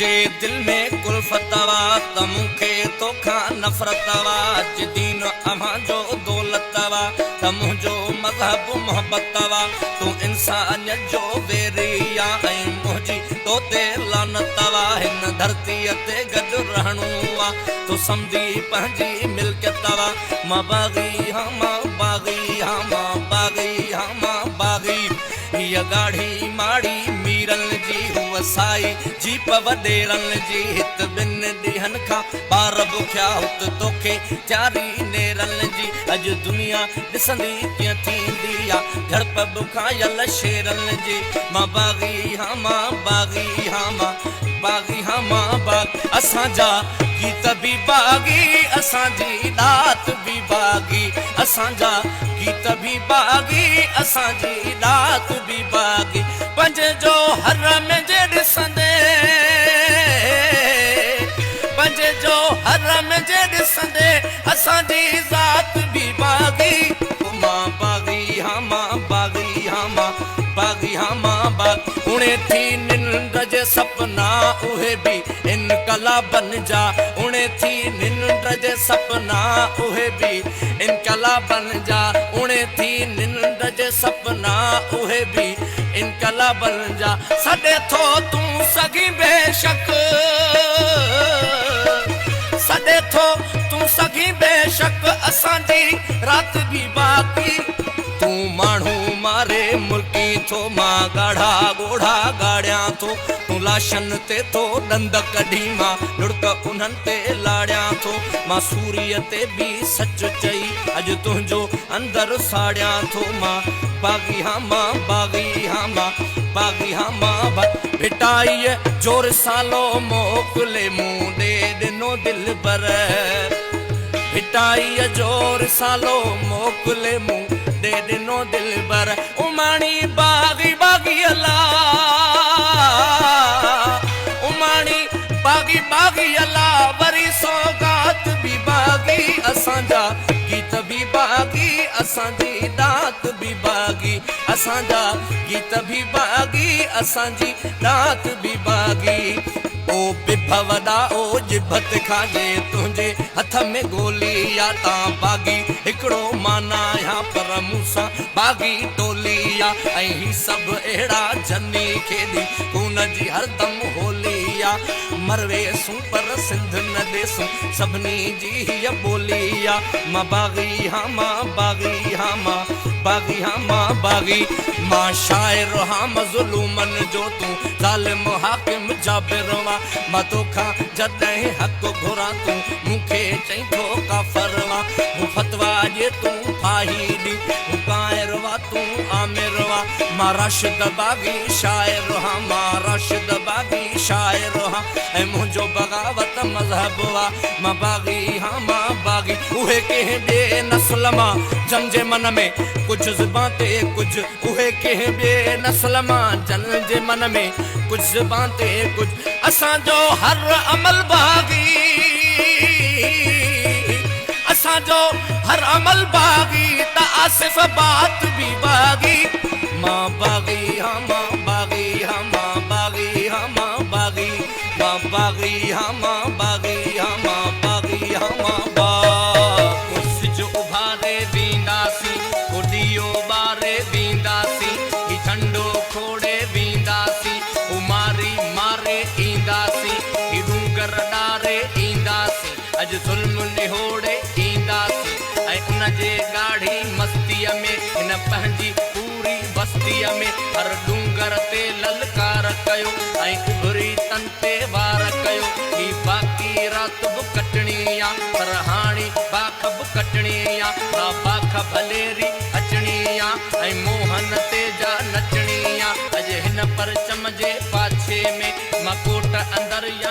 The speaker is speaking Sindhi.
منهنجي دل ۾ ڪلفت وا ته مون کي توکان نفرت وا. اڄ دين اوهان جو دولت وا ته منهنجو مذهب محبت وا. تون انسانيت جو ويري آ ۽ منهنجي تو تي لعنت وا. هن ڌرتيء تي گڏ رهڻو آ، تو سمجهي پنهنجي ملڪيت وا. مان باغي هان، مان باغي هان، مان باغي هان، مان باغي. هيء ڳاڙهي ماڙي ميرن جي، هوء سائي جيپ وڏيرن جي. هت ٻن ڏينهن کان ٻار بکيا، هت توکي تياري نيرن جي. اڄ دنيا ڏسندي ڪيئن ٿيندي آ جهڙپ بکايل شيرن جي. مان باغي هان، مان باغي هان، مان باغي هان، مان باغ. اسان جا گيت به باغي، اسان جي ڏات به باغي. اسان جا گيت به باغي، اسان جي ڏات به باغي. پنج جو هر ۾ جي ڏسندي، پنج جو هر ۾ جي ڏسندي، اسان جي ذات به باغي. مان باغي هان، مان باغي هان، مان باغي هان، مان باغ. اڻي ٿي ننڊ جي سپنا، اهي به انقلابن جا. اڻي ٿي ننڊ جي سپنا، اهي به انقلابن جا. اڻي ٿي ننڊ جي سپنا، اهي به انقلابن جا. سڏي ٿو تون سگهي بيشڪ، سڏي ٿو تون سگهي بيشڪ، اسان جي رات به باقي. تون ماڻهو ماري ملڪي ٿو، مان ڳاڙها ڳوڙها ڳاڙيان ٿو. تون لاشن تي ٿو ڏند ڪڍي، مان لڙڪ انهن تي لاڙيان ٿو. مان سوريءَ تي به سچ چئي اڄ تنهنجو اندر ساڙيان ٿو. مان باغي هان، مان باغي هان، مان باغي هان، مان. ڀٽائيءَ جو رسالو موڪلي مون ڏي ڏنو دلبر. ڀٽائيءَ جو رسالو موڪلي مون ڏي ڏنو دلبر. اماڻي باغي باغي الا، اماڻي باغي باغي الا، وري سوگات به باغي. اسان جا گيت به باغي، اسان جي ڏات به باغي. اسان جا گيت به باغي، اسان جي ڏات به باغي. او بڀ وڏا، او جڀت کاجي، تنهنجي هٿ ۾ گولي آ. تان باغي هڪڙو مانا آهيان، پر مون سان باغي ٽولي آ. ۽ هي سڀ اهڙا جني کيڏي خون جي هردم هولي آ. مرويسون پر سنڌ نه ڏيسون، سڀني جي هيءَ ٻولي آ. مان باغي هان، مان باغي هان، مان باغي هان، مان باغي. مان شاعر هان مظلومن جو، تون ظالم حاڪم جابر وا. مان توکان جڏهن حق گهران، تون مون کي چئين ٿو ڪافر وا. هو فتوا ڏي تون ڦاهي ڏي، هو ڪائر وا تون آمر وا. مان راشد باغي شاعر هان، مان راشد باغي شاعر هان، ۽ منهنجو بغاوت مذهب وا. مان باغي هان، مان باغي. اهي ڪنهن ٻئي نسل مان جن جي من ۾ ڪجهه زبان تي ڪجهه، اهي ڪنهن ٻئي نسل مان جن جي من ۾ ڪجهه زبان تي ڪجهه. اسان جو هر عمل باغي، اسان جو هر عمل باغي، ته آصف بات به باغي. مان باغي هان، مان باغي هان، مان باغي هان، مان باغي. مان باغي هان، مان باغي هان، مان باغي هان، مان با. سج اڀاري وينداسين، ڪو ڏيئو ٻاري وينداسين، هي جهنڊو کوڙي وينداسين، هو ماري ماري اينداسين، هي ڏونگر ڏاري اينداسين، اڄ ظلم نهوڙي اينداسين. ۽ ان جي ڳاڙهي مستيءَ ۾، هن پنهنجي پوري بستيءَ ۾ هر ڏونگر تي للڪار ڪيو ۽ اڀري تن تي وار ڪيو. هي باقي رات به ڪٽڻي آ، پر هاڻي باک به ڪٽڻي آ. ها باک ڀليري اچڻي آ ۽ موهن تي جا نچڻي آ. اڄ هن پرچم جي پاڇي ۾ مان ڪوٽ اندر يا